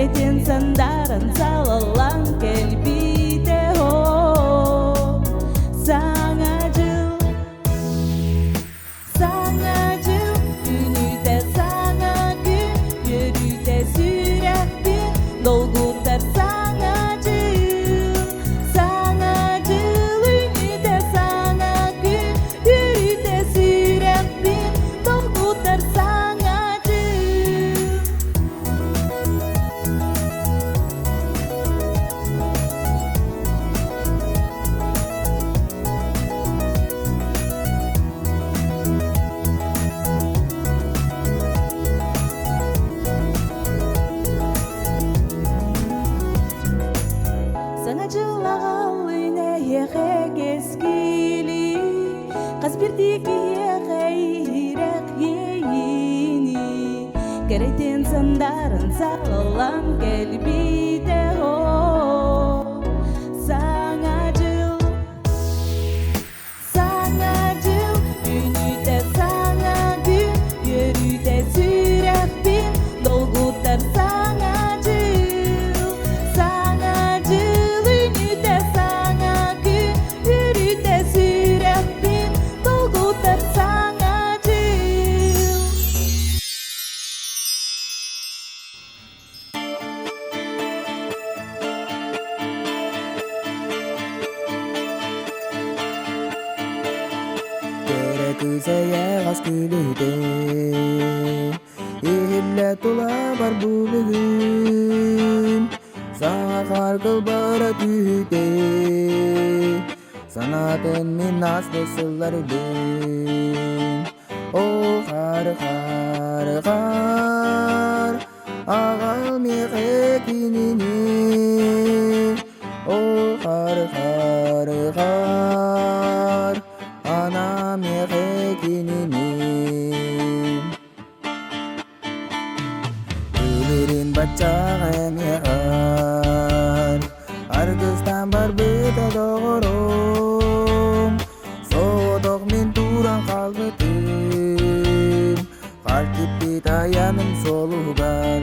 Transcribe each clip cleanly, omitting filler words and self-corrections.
Кэрэтин сандааран салаллан кэлбитэ оо Саҥа дьыл, саҥа дьыл үүнүүтэ саҥа күн үөрүүтэ сүрэхпин долгутар саҥа дьыл саҥа дьыл үүнүүтэ саҥа күн үөрүүтэ сүрэхпин долгутар саҥа дьыл. Саҥа дьыл аҕаллын эйиэхэ кэскили, хас биирдии киһиэхэ иһирэх иэйиини, кэрэтин сандарын саҕалан кэлбитэ оо Саҥа дьыл, саҥа дьыл, үүнүүтэ саҥа күн, үөрүүтэ сүрэхпин долгутар саҥа дьыл, саҥа дьыл, үүнүүтэ саҥа күн, үөрүүтэ сүрэхпин долгутар саҥа дьыл. Кэрэ кыыс эйэҕэс күлүүтэ Иһиллэ тулабар бу бүгүн Саҥа хаар кылбара түһүүтэ Санаатын мин ааспыт сылларбын Оо, хаар, хаар, хаар Аҕал миэхэ кинини, оо, хаар, хаар, анаа миэхэ кинини. Өлөрүн баччаҕа эмиэ аргыстан барбыта доҕорум, соҕотох мин туран хаалбытым. Хаар киппит айаным суолугар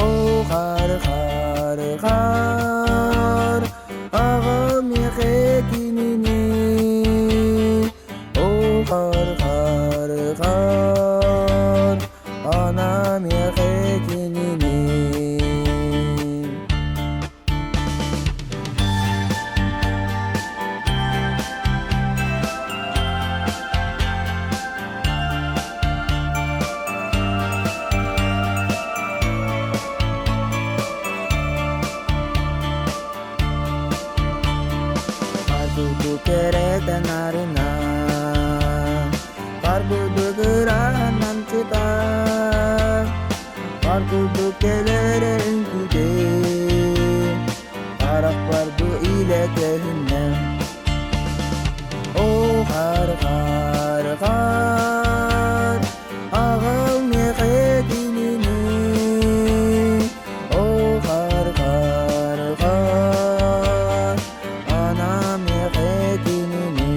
Оо, хаар, хаар, хаар, аҕам миэхэ кинини. Оо, хаар, хаар, хаар, анаа миэхэ кинини. Аргылбы кэрэтэн арына, Аргылбы кыраһынан чыта, Аргылбы кэлэрэ үҥкүүтэ, Харахпар бу илэ көһүннэ. Оо, хаар, хаар, хаар, аҕал миэхэ кинини. Оо, хаар, хаар, хаар, анаа миэхэ кинини.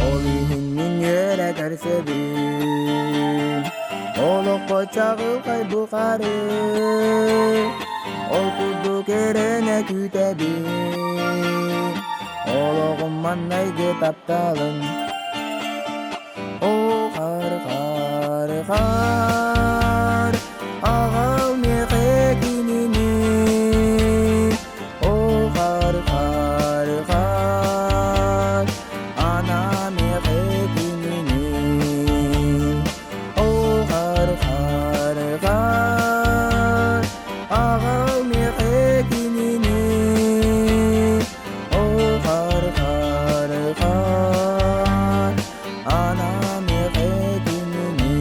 Ол иһин мин үөрэтэр сөбүм, олоххо чаҕылхай бухары, ол курдук эрэнэ күүтэбин, олоҕум маҥнайгы тапталын. Оо, хаар, хаар, хаар, аҕал миэхэ кинини. Оо, хаар, хаар, хаар, анаа миэхэ кинини. Оо, хаар, хаар, хаар, аҕал миэхэ кинини. Оо, хаар, хаар, хаар, анаа миэхэ кинини.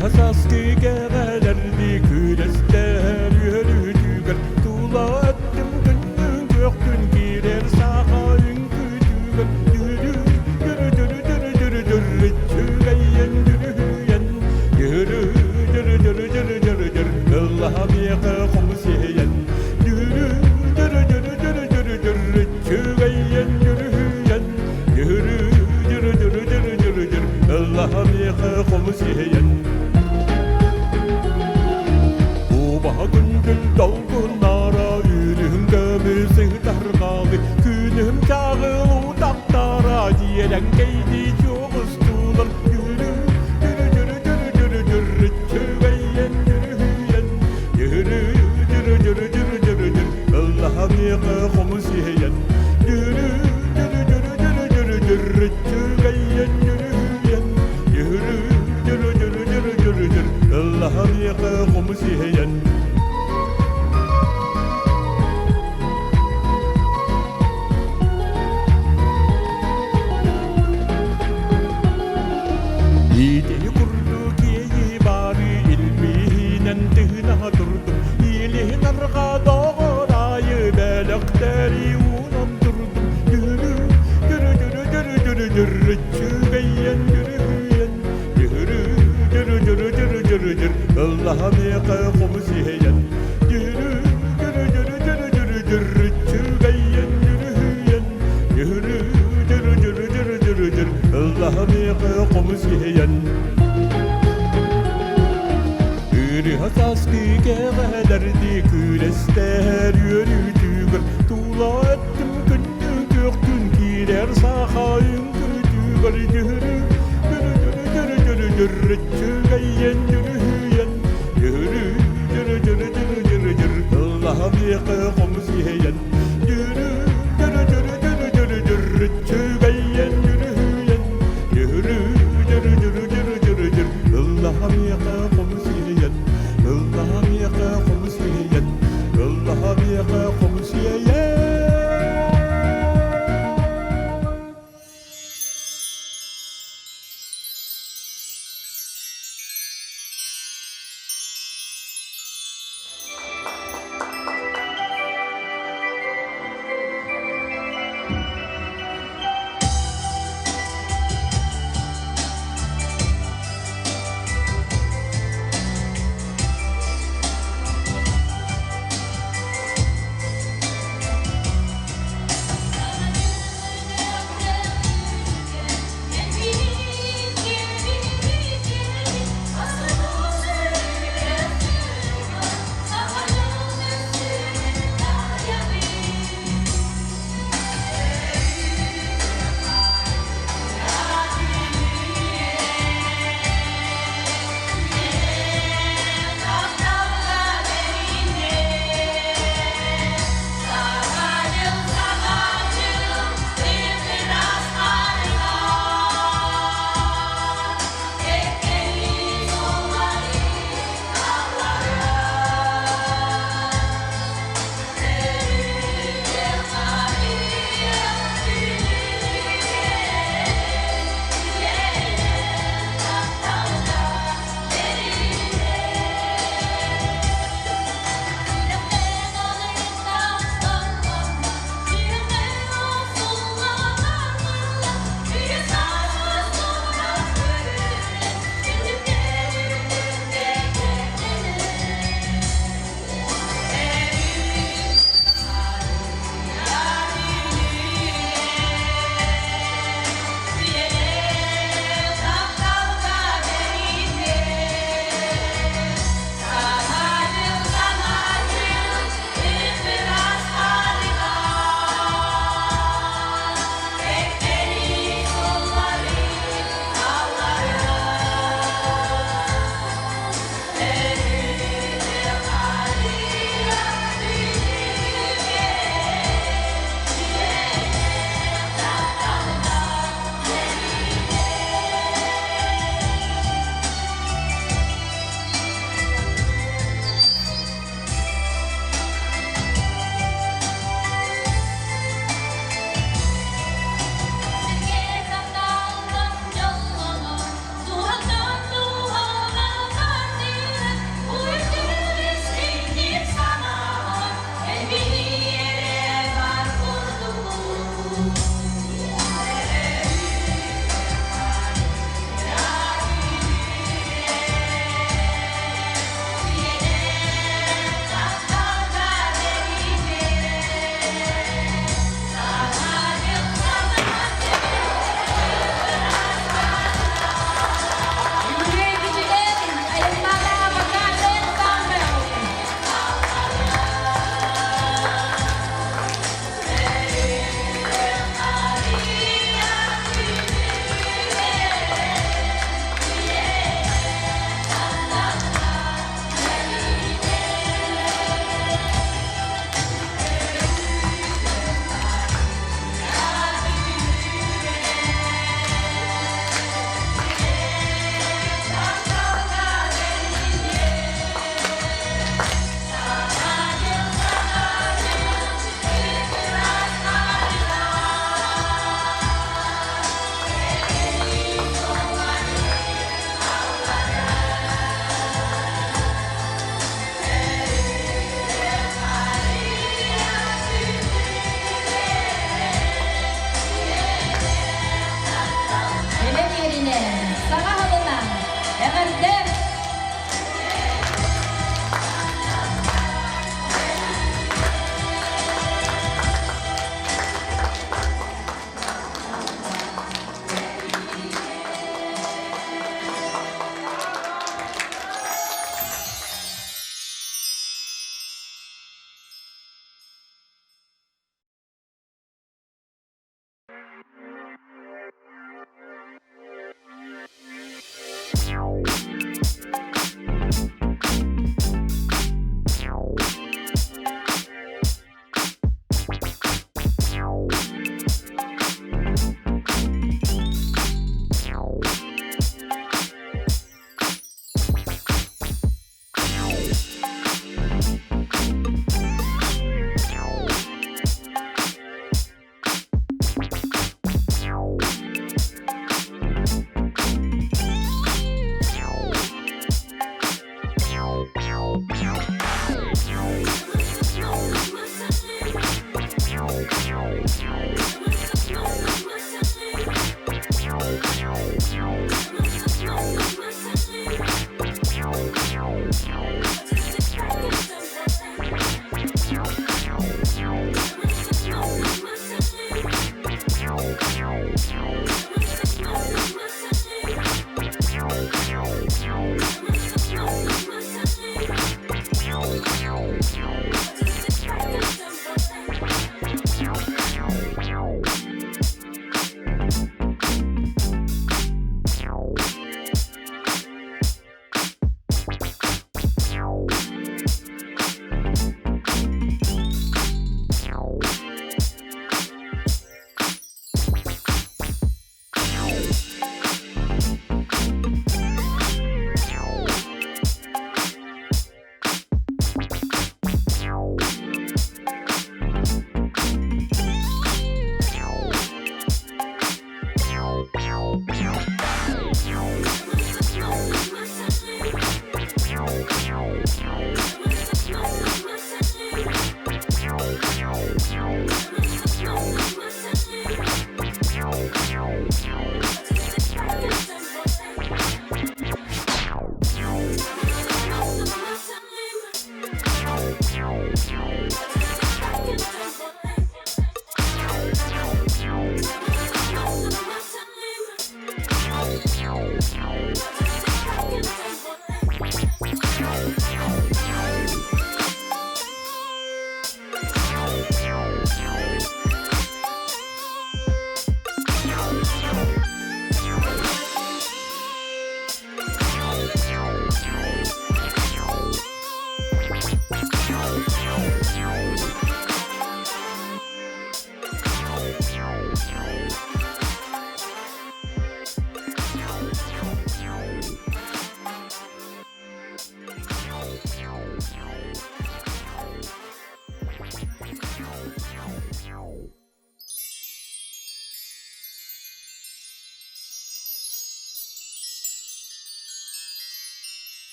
Ырыа сааскы кэҕэлэрдии күрэстэһэр үөрүүтүгэр тула өттүм күннүн күөхтүн киирэр саха үҥкүүтүгэр дүрү дүрү дүрү дүрү дүрү дүрүччүгэйэн дүрүһүйэн дүрү дүрү дүрү дүрү дүрү дүр ыллаһа миэхэ хомус иһийэн дүрү дүрү дүрү дүрү дүрү дүрүччүгэйэн дүрүһүйэн дүрү дүрү дүрү дүрү дүрү дүр ыллаһа миэхэ хомус иһийэн. Убаһа күндүл долгуннара үүрүһүм көмүс ыһытарҕаалы күнүһүм чаҕыл утахтара дьиэрэҥкэйдии чугустуулар дүрү дүрү дүрү дүрү дүрү дүрүччүгэйэн дүрүһүйэн дүрү дүрү дүрү дүрү дүрү дүр ыллаһа миэхэ хомус иһийэн дүрү дүрү дүрү дүрү дүрү дүрүччүгэйэн дүрүһүйэн дүрү дүрү дүрү дүрү дүрү дүр ыллаһа миэхэ хомус иһийэн. Иитини курдук иэйии баары илбиһинэн тыына турдум, илиһин арҕаа доҕор аайы бэлэхтэри уунан турдум. Дүрү, дүрү, дүрү, дүрү, дүрү, дүрүччүгэйэн дүрүһүйэн, дүрү, дүрү, дүрү, дүрү, дүрү, дүр, ыллаһа миэхэ хомус иһийэн. Дүрү, дүрү, дүрү, дүрү, дүрү, дүрүччүгэйэн дүрүһүйэн, дүрү, дүрү, дүрү, дүрү, дүрү, дүр, ыллаһа миэхэ хомус иһийэн. Ырыа сааскы кэҕэлэрдии күрэстэһэр үөрүүтүгэр тула өттүм күннү күөхтүн киирэр саха үҥкүүтүгэр дүрү дүрү дүрү дүрү дүрү дүрүччүгэйэн дүрүһүйэн дүрү дүрү дүрү дүрү дүрү дүр ыллаһа миэхэ хомус иһийэн дүрү дүрү дүрү дүрү дүрү дүрүччүгэйэн дүрүһүйэн дүрү дүрү дүрү дүрү дүрү дүр ыллаһа миэхэ хомус иһийэн ыллаһа миэхэ хомус иһийэн ыллаһа миэхэ хомус иһийэн.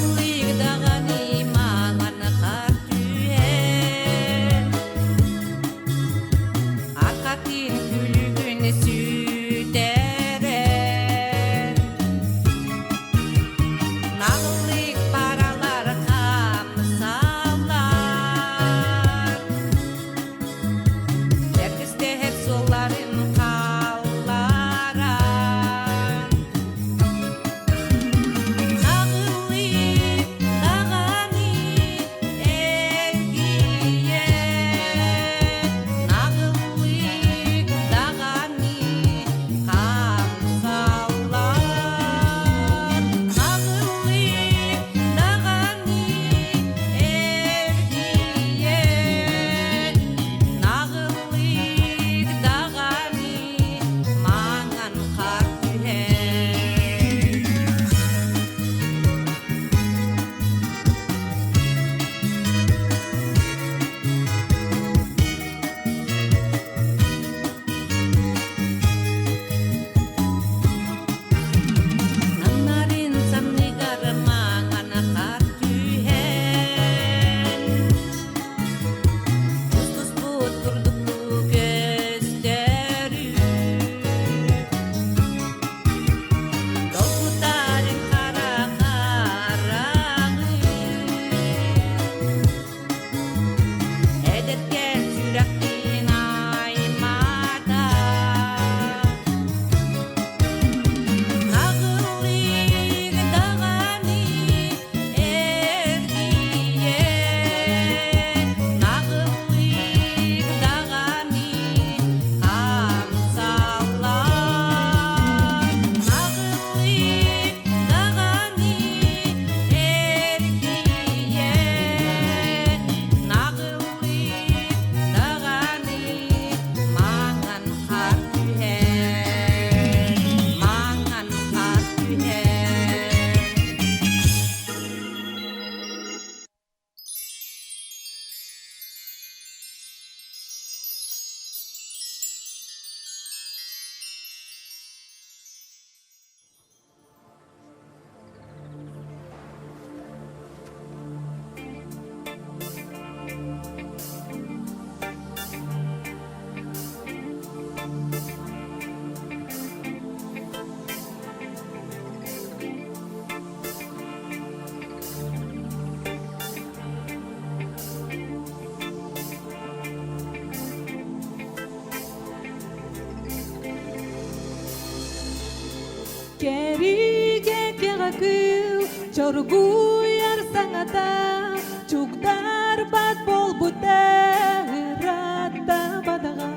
Наллыйдаҕаны маҥан хаар түһэн, Арҕатын күлүгүн сүтэрэн, Наллык баралар хамсалар, Эргистэһэр суолларын хаалларан. Наҕыллык даҕаны эргийэр, наҕыллык даҕаны хамсаллар, наҕыллык даҕаны эргийэр, наҕыллык даҕаны маҥан хаар түһэр. Намнарын санныгар маҥан хаар түһэн, Тустуспут курдук көстөрү. Долгутарын хара хараҕы, Эдэркээн сүрэхтиин аймаата. Наҕыллыыр даҕаны эргийэр, наҕыллыыр даҕаны хамсаллар, наҕыллыыр даҕаны эргийэр, наҕыллыыр даҕаны маҥан хаар түһэр, маҥан хаар түһэр. Кэригэ кэҕэ кыыл чоргуйар саҥата чугдарбат буолбута ыраатта бадаҕа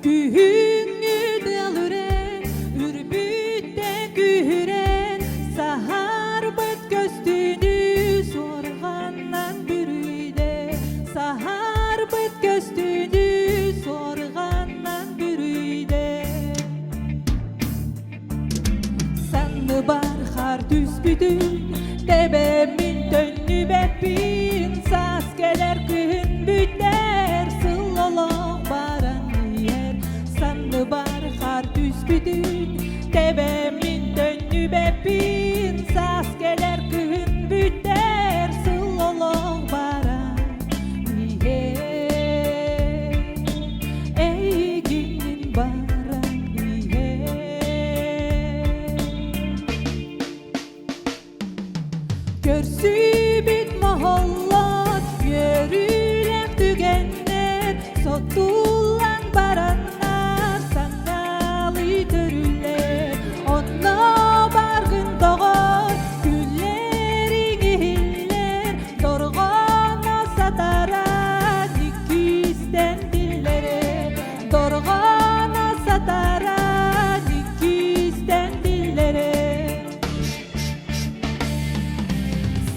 Күһүҥҥү тыал үрэн, үрбүттэ күүһүрэн, саһарбыт көстүүнү суорҕаннан бүрүйдэ, саһарбыт көстүүнү суорҕаннан бүрүйдэ. Санныбар хаар түспүтүн, тэбэммин төннүбэппин, саас кэлэр күһүн бүтэр, сыл олох баран иһэр. Санныбар хаар түспүтүн, тэбэммин төннүбэппин, саас кэлэр күһүн бүтэр, сыл олох баран иһэр. Эйигин баран иһэр. Көрсүбүт моһоллот үөрүүлээх түгэннэр сотуллан бараннар саҥалыы төрүллэр онно баргын доҕор күллэриҥ иһиллэр дорҕооно сатаран иккистэн биллэрэ дорҕооно сатаран иккистэн биллэрэ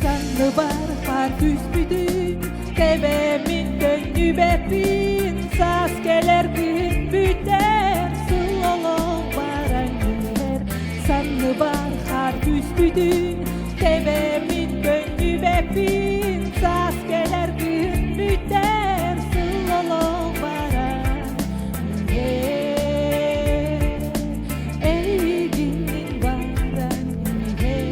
Санныбар хаар түспүтүн, тэбэммин төннүбэппин, саас кэлэр күһүн бүтэр, сыл олох баран иһэр. Санныбар хаар түспүтүн Тэбэммин көннүбэппин Саас кэлэр күн бүтэр Сыл олох баран иһэр Эйигиннин баран иһэр.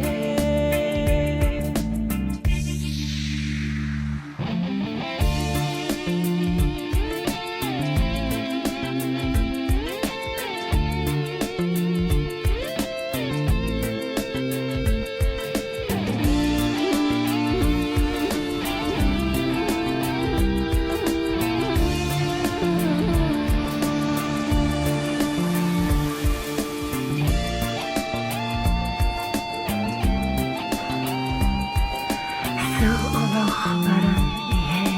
Сыл олох баран иһэр.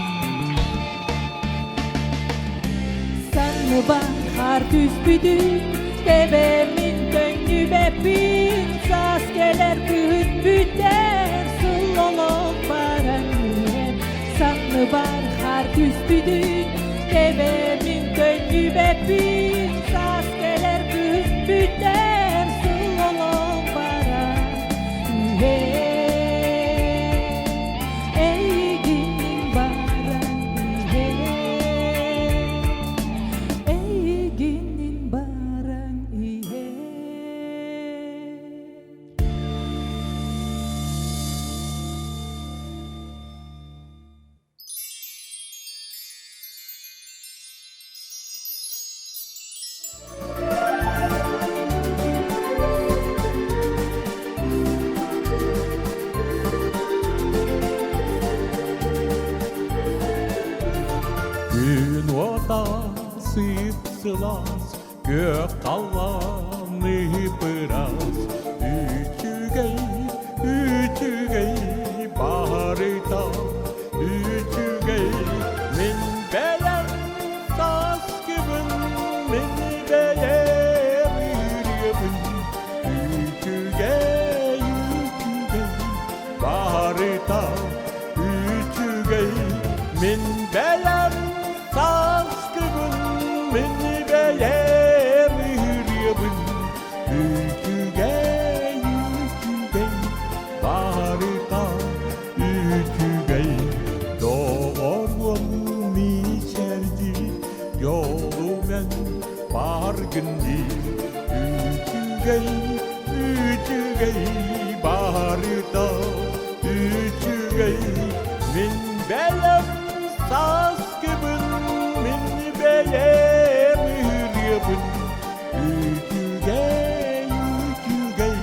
Санныбар хаар түспүтүн, тэбэммин төннүбэппин, саас кэлэр күһүн бүтэр, сыл олох баран иһэр. Санныбар хаар түспүтүн, тэбэммин төннүбэппин, саас кэлэр күһүн бүтэр, сыл олох баран иһэр. Эйигин баран иһэр. Эйигинин баран иһэр. Күн уота сып-сылаас, күөх халлааны бырас, үчүгэй, үчүгэй барыта, үчүгэй мин бэлэм таскыбын, мин бэйэм ырыабын, үчүгэй, үчүгэй барыта, үчүгэй мин бэлэм таскыбын, мин бэйэм ырыабын, үчүгэй, үчүгэй барыта, үчүгэй доҕоруом мичээрдии жолумен баргын дии үчүгэй, үчүгэй барыта, үчүгэй мин бэлэм сааскыбын, мин бэйэм ырыабын, үчүгэй, үчүгэй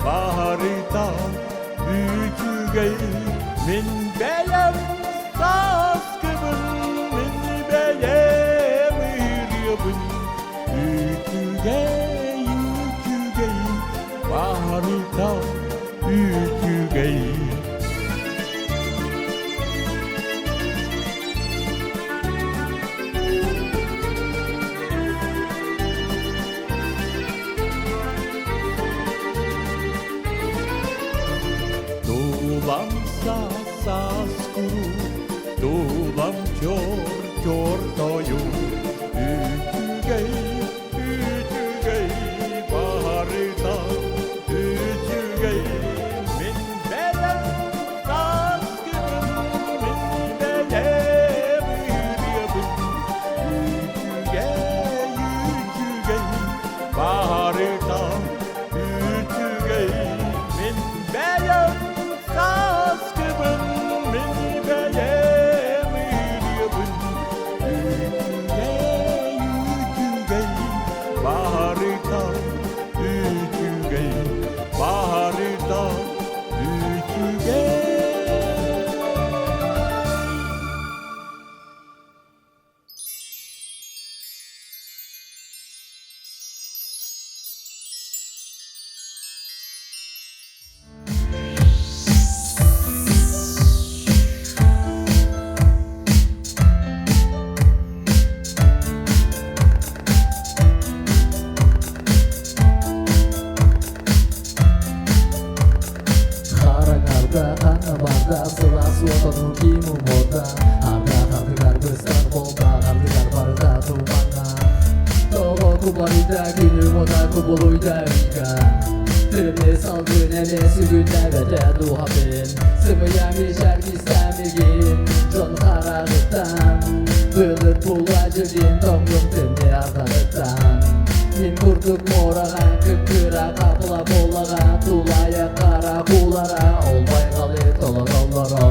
барыта, үчүгэй мин бэйэм сааскыбын, мин бэйэм ырыабын, үчүгэй, үчүгэй барыта, үчүгэй. Дуламса саас куруук, дулам чор чор тойук, үчүгэй, үчүгэй барыта, үчүгэй мин бэлэм сааскыбын, мин бэлэм ырыабын, үчүгэй, үчүгэй барыта, үчүгэй мин бэйэм сааскыбын, мин бэйэм ырыабын, үчүгэй, үчүгэй барыта, үчүгэй барыта, үчүгэй. Хараҥарда, ханна барда, сылаас уотону ким умуорда? Ардах ардыгар быстар болтаах, ардыгар барыта туманна. Тоҕо кубарыйда күнүм уота кубулуйда ыйга? Тымныы салгын эмиэ сүгүннээбэтэ дууһабын Сымыйа мичээр кистээмигин дьон хараҕыттан Былыт була дьүлин тоҥнум тымныы ардаҕыттан Мин курдук муораҕа кып-кыра хапыла буоллаҕа Тулайа хара куулара ол байҕалы толороллоро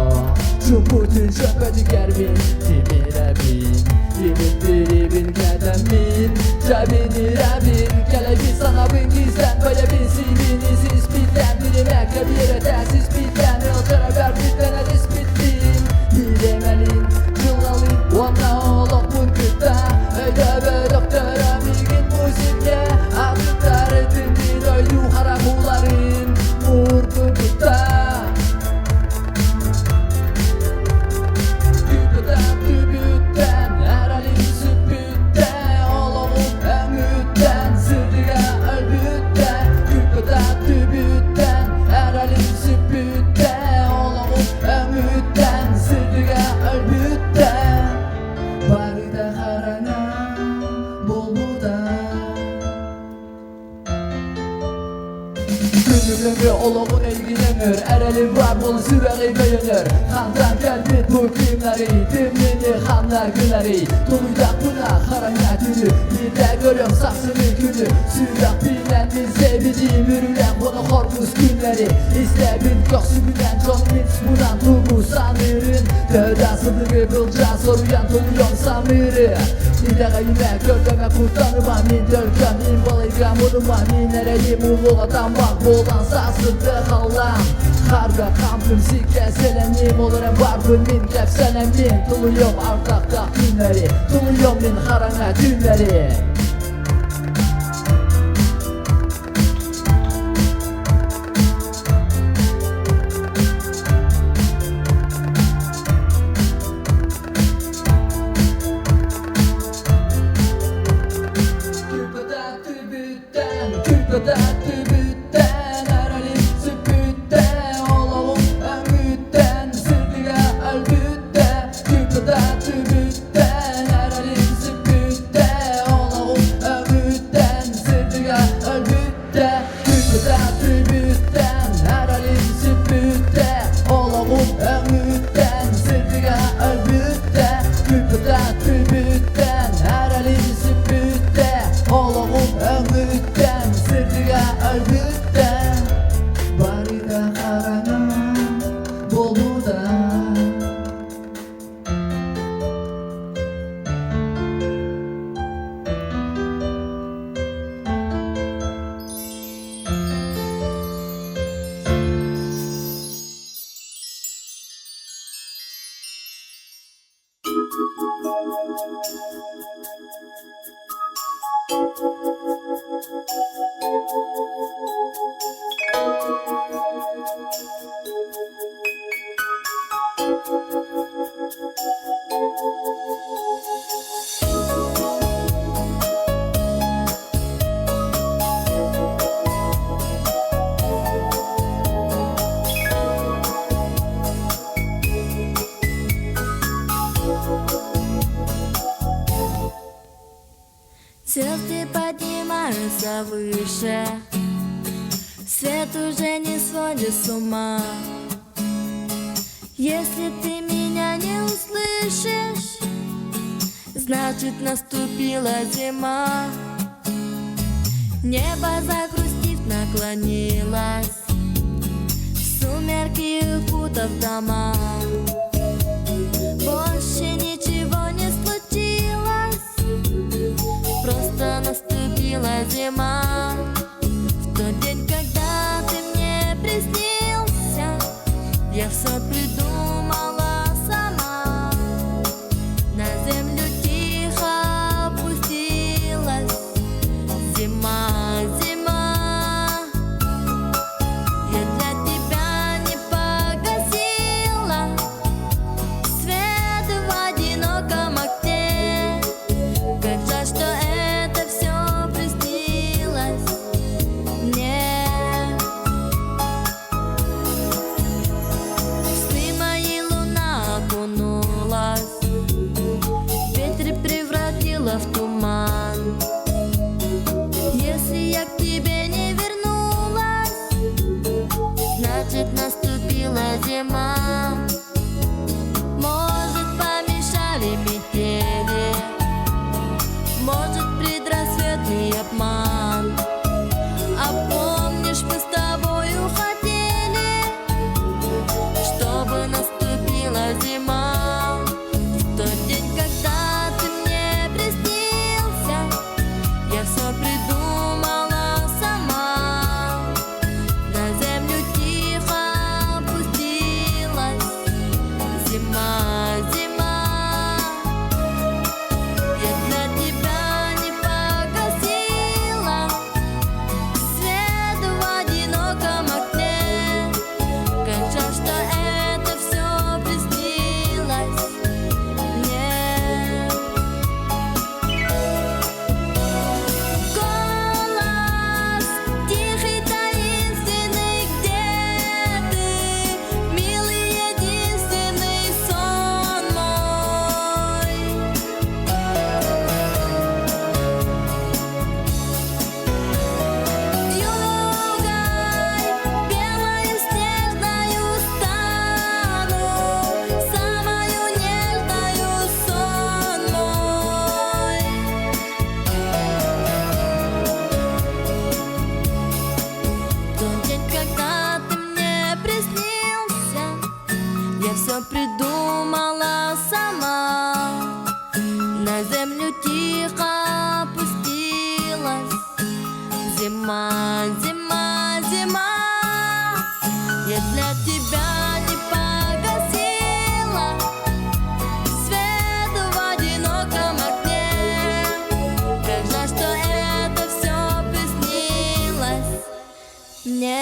Чумпутун чөпөтүгэрбин тимирэбин Тимирдирибин кэтэммин Дьэбинирэмин Кэлэбин санабын кистэн Бэйэбин сиибин исиспиттэн Биримэккэ биэрэтэ сиспиттэн Ыалдьара бэрпиттэн этиспиттин Биирэмэлин дьылҕалыын уонна олохпун кытта Өйдөбөтөхтөрө миигин бу сиргэ Атыттары тымныы дойду хара кууларын Муурдун кытта Түбүтэн түбүттэн эрэлим сүппүттэ Олоҕум өҥүттэн сырдыга өлбүттэ Күппүтэн түбүттэн эрэлим сүппүттэ Олоҕум өҥүттэн сырдыга өлбүттэ Барыта хараҥа буолбута Күнү олоҕун эйигин өҥөр Эрэлим бар буол сүрэҕим өйөнөр Хантан кэлбит бу кыымнарый Тымныыны ханна гынарый Тулуйдахпына хараҥа түүнү Биирдэ көрөм сарсыҥҥы күнү Сүрэхпинэн мин сэбидиим Үрүлээх уонна хоргус күннэри Истэбин көхсүбүнэн дьон мин мунан тугу саныырын Төһө да сылыгы былдьаан соруйан тулуйан самыыры Итэҕэйимэ, көрдөмө, куттаныма Мин төлкөм, мин балайга мунума Мин эрэйим улуға тамақ болан сасыды халлаан Харга хамтым сикке сэлэним Ол эрэн барбын мин кэпсэнэммин Тулуйуом ардахтаах күннэри Тулуйуом мин хараҥа түүннэри Түбүттэн, эрэлим сүппүттэ, олоҕум өҥүттэн, сырдыга өлбүттэ. Түбүттэн, эрэлим сүппүттэ, олоҕум өҥүттэн, сырдыга өлбүттэ. Түбүттэн, эрэлим сүппүттэ, олоҕум өҥүттэн, сырдыга өлбүттэ. Түбүттэн, эрэлим сүппүттэ, олоҕум өҥүттэн, сырдыга өлбүттэ. Барыта хараҥа буолбута. Звезды поднимаются выше, Свет уже не сводит с ума. Если ты меня не услышишь, Значит, наступила зима. Небо, загрустив, наклонилось, Сумерки укутав дома. Больше ничего не случилось, Просто наступила зима. В тот день, когда ты мне приснился, Я все придумала сама. На землю тихо опустилась Зима, зима. Я для тебя не погасила Свет в одиноком окне. Как жаль, что это все приснилось мне. Значит, наступила зима. Может, помешали метели, Может, предрассветный обман. А помнишь, мы с тобою хотели, Чтобы наступила зима. В тот день, когда ты мне приснился, Я все придумала сама. На землю тихо опустилась Зима, зима. Я для тебя не погасила Свет в одиноком окне. Как жаль, что это все приснилось мне. Голос тихий, таинственный, где ты, милый, единственный сон мой? Вьюгой белою снежною стану, самою нежною сон мой. Тот день, когда ты мне приснился, я все придумала сама. На землю тихо опустилась зима, зима, зима. Я для тебя не погасила свет в одиноком окне. Как жаль, что это все приснилось мне.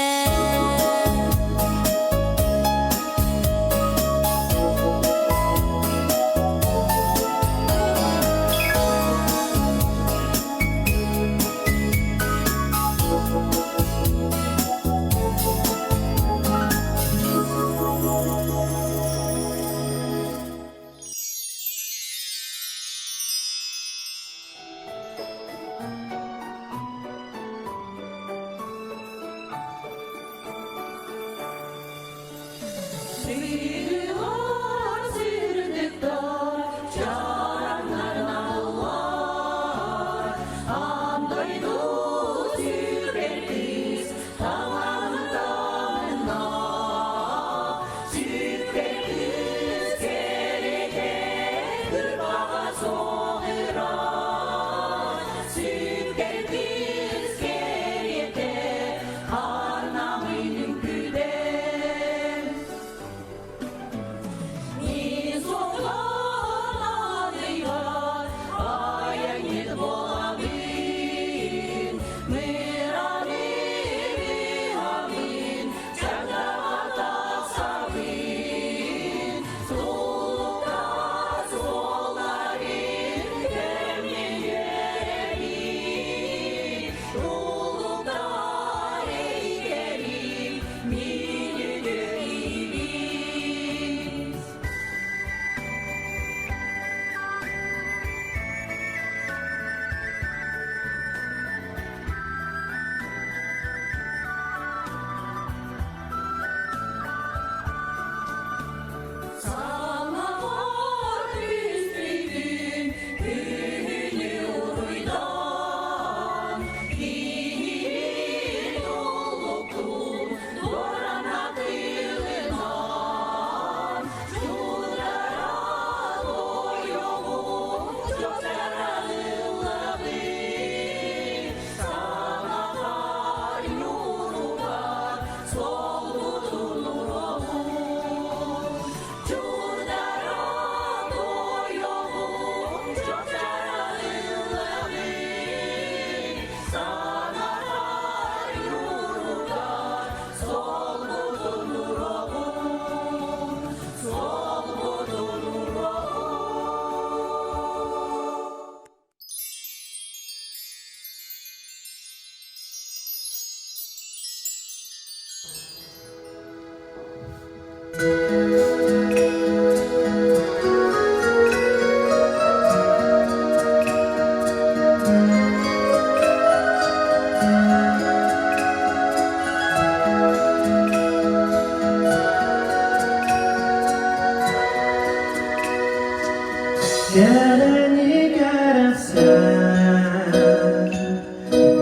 Кэрэни кэрэхсээн,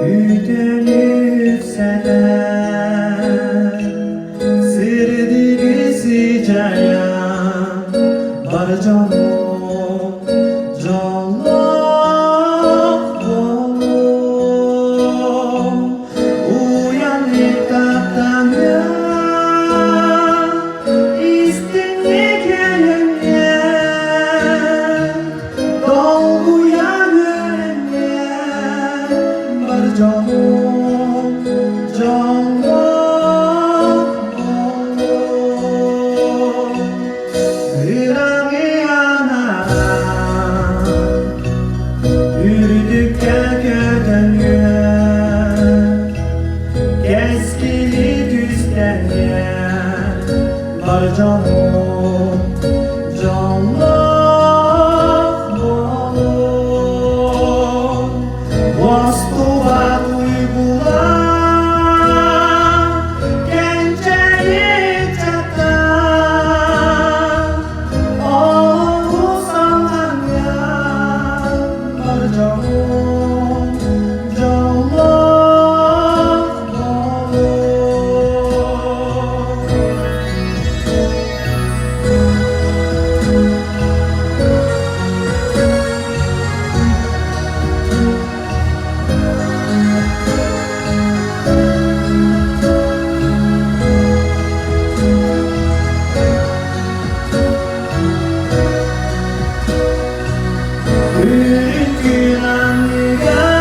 үтүөнү үксэтэн, сирдиги сыдьайан, бар дьону дьоллоох буолуо. Уйан таптаҥҥа, истиҥник үөрэннэ, долгуйа үөрэннэ, бар дьолум дьоллоох буолуо. Ыраҕы анаан, үрдүккэ көтөҥҥө, кэскили түстэҥҥэ, бар дьолум дьоллоох буолуо. Уостубат уйгулаах, кэнчээри ыччаттаах, олус аллаҥҥа бар дьолум дьоллоох буолуо. Үрүҥ күн анныгар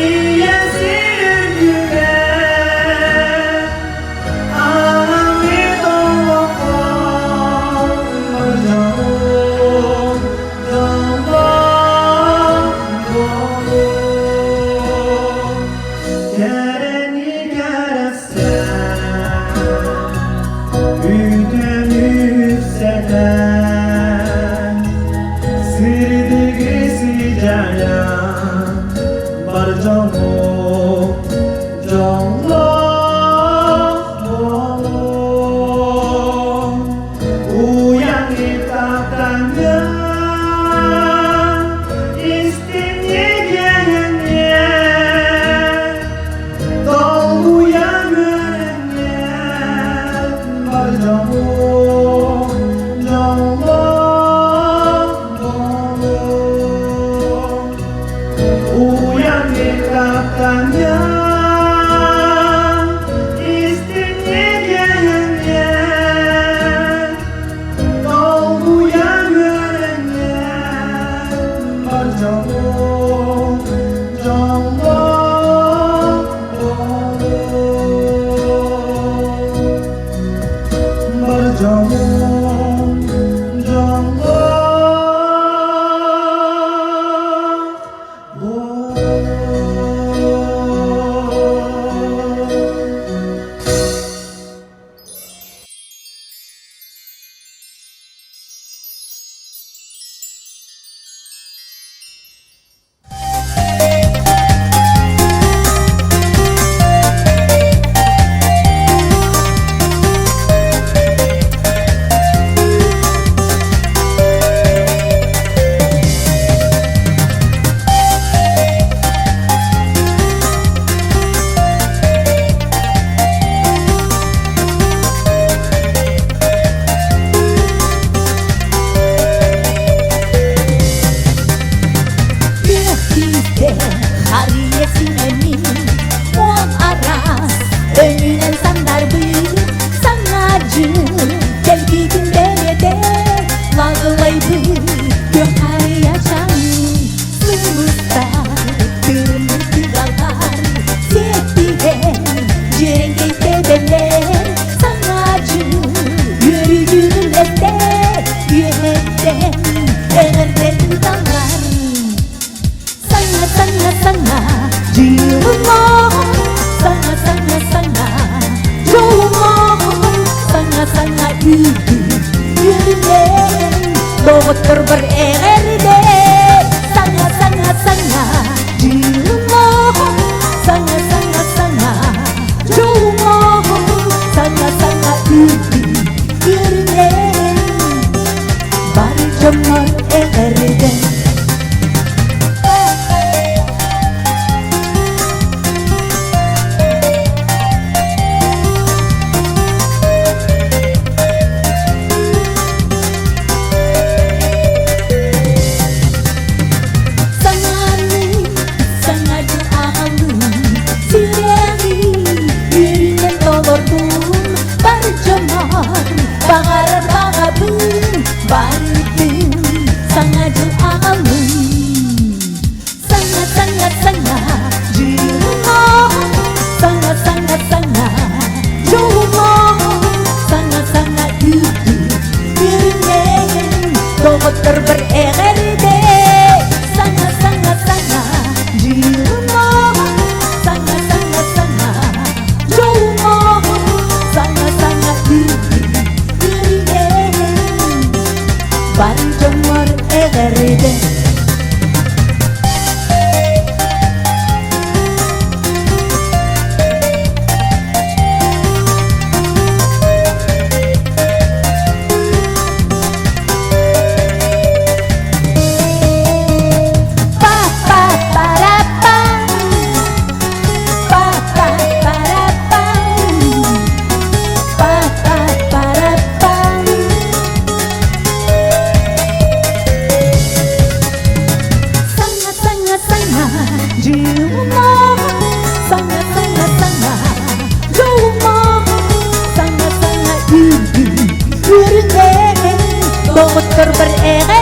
ийэ сир үрдүгэр Аҕаммыт олоххо дьолум дьоллоох буолуо. Кэрэни кэрэхсээн, үтүөнү үксэтэн, сырдыгы сыдьайан, бар дьолу дьоллоох буолуо. Уйан таптаҥҥа, истиҥник иэйэҥҥэ, долгуйа үөрэҥҥэ, бар дьолу дьоллоох буолуо. Уйан таптаҥҥа, истиҥник иэйэҥҥэ, долгуйа үөрэҥҥэ, бар дьолу дьоллоох буолуо. Бар дьолум дьоллоох буолуо. Күөх киистээх харыйа симэммин, Уон араас өҥүнэн сандарбыт, Саҥа дьыл кэлбитин бэлиэтэ, Лаҕылайбыт күөх харыйа чаҥ. Сылыстар, тыыммыт тыгалар, Сиэттиһэн дьиэрэҥкэй тэбэлэр, Саҥа дьыл үөрүүтүн үллэстэр, Үөһэттэн эҕэрдэ ыыталлар. Саҥа, саҥа, саҥа дьылынан, саҥа, саҥа, саҥа дьолунан, саҥа, саҥа үрдүк үөрүүнэн, доҕотторбор эҕэрдэ. Саҥа, саҥа, саҥа дьылынан, саҥа, саҥа, саҥа дьолунан, саҥа, саҥа үрдүк үөрүүнэн. Бары Доҕотторбор эҕэрдэ Саҥа, саҥа, саҥа дьылынан Саҥа, саҥа, саҥа дьолунан Саҥа, саҥа үөрүүнэн Бар дьоммор эҕэрдэ Па-па-па-ра-пам Па-па-па-ра-пам Па-па-па-ра-пам Саҥа, саҥа, саҥа дьылынан Саҥа, саҥа, саҥа дьолунан Саҥа, саҥа үөрүү үөрүүнэн Доҕотторбор эҕэрдэ.